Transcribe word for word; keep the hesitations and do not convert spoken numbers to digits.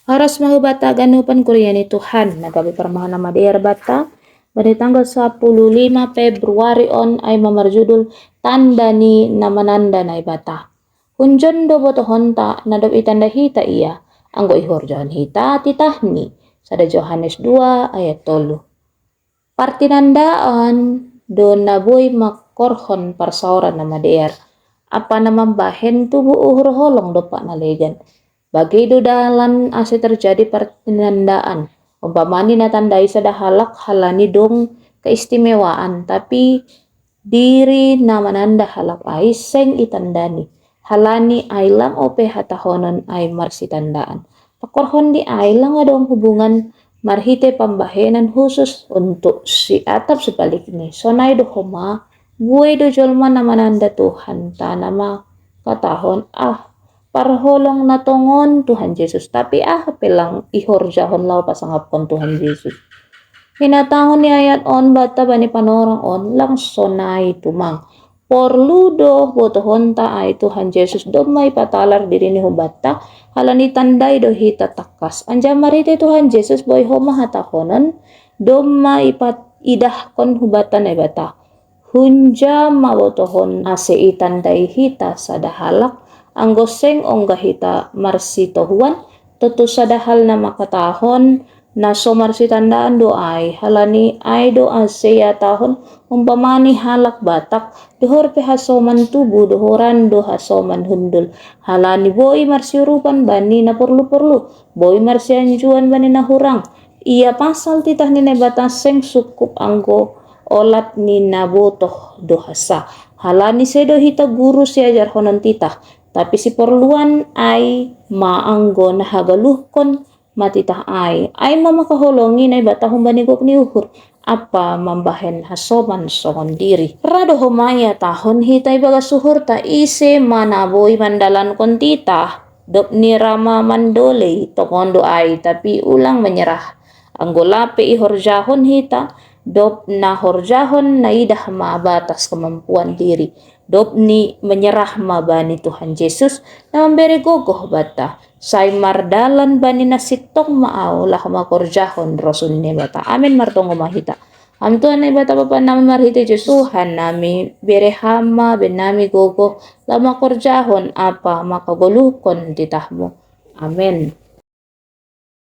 Horas ma hubata ganupan kuria ni Tuhan, na gabe parmahan na madear bata, bani tanggal sapuluh lima Februari on ai ma marjudul tanda ni na mananda Naibata. Hunjon do botohonta na dob itanda hita ia, anggo ihorjahon hita titahni, sada Johannes dua ayat tolu. Partinandaan do na boi mangkorhon parsaoran na madear, ampa na mambahen tubu uhur holong dompak na legan. Bage do dalan ase terjadi partinandaan, umpamani na tandai sada halak halani dong keistimewaan, tapi diri na mananda halak ai seng itandani, halani ai lang ope hatahonon ai marsitandaan. Pangkorhon di ai lang adong hubungan marhite pambahenan husus. Untuk si atap sebalikni, sonai do homa, buei do jolma na mananda Tuhan tana ma katahon, ah, parholong na tongon Tuhan Jesus, tapi aha pe lang ihorjahon laho pasangapkon Tuhan Jesus. Hinatahon ni ayat on banta bani panorang on lang sonai tumang. Porlu do botohonta ai Tuhan Jesus domma ipatalar dirini hubanta, halani tandai do hita tangkas. Anjaha marhite Tuhan Jesus boi homa hatahonon, domma ipat idahkon hubanta Naibata. Hunja ma botohon ase itandai hita sada halak, anggo seng ongga hita marsitohuan, tontu sada hal na mangkatahon, na so marsitandaan do ai, halani ai do ase iatahon, umpamani halak Batak, dohor pe hasoman tubu dohoran do hasoman hundul, halani boi marsiurupan bani na porlu-porlu, boi marsianjuan bani na hurang. Ia pasal titah ni Naibata seng sungkup anggo olat ni na botoh do hansa. Halani sedo hita guru siajarhonon titah, tapi siporluan ai ma anggo na hagaluhkon ma titah ai. Ai ma mangkaholongi Naibata humbani gok ni uhur, ampa mambahen hasoman songon diri. Ra do homa iatahon hita ibagas uhurta ise ma na boi mandalankon titah. Dob ni ra ma mandolei tongon do ai, tapi ulang menyerah. Anggo lape ihorjahon hita, dob na horjahon na idah ma batas kemampuan diri. Dob ni menyerah ma bani Tuhan Jesus, na mambere gogoh banta. Sai mardalan bani na sintong ma ahu laho mangkorjahon rosul ni Naibata. Amen, martonggo ma hita. Ham Tuhan Naibata Bapa nami marhite Jesus Tuhan nami, bere Ham ma bahen nami gogoh laho mangkorjahon ampa mangkagoluhkon titahMu. Amen.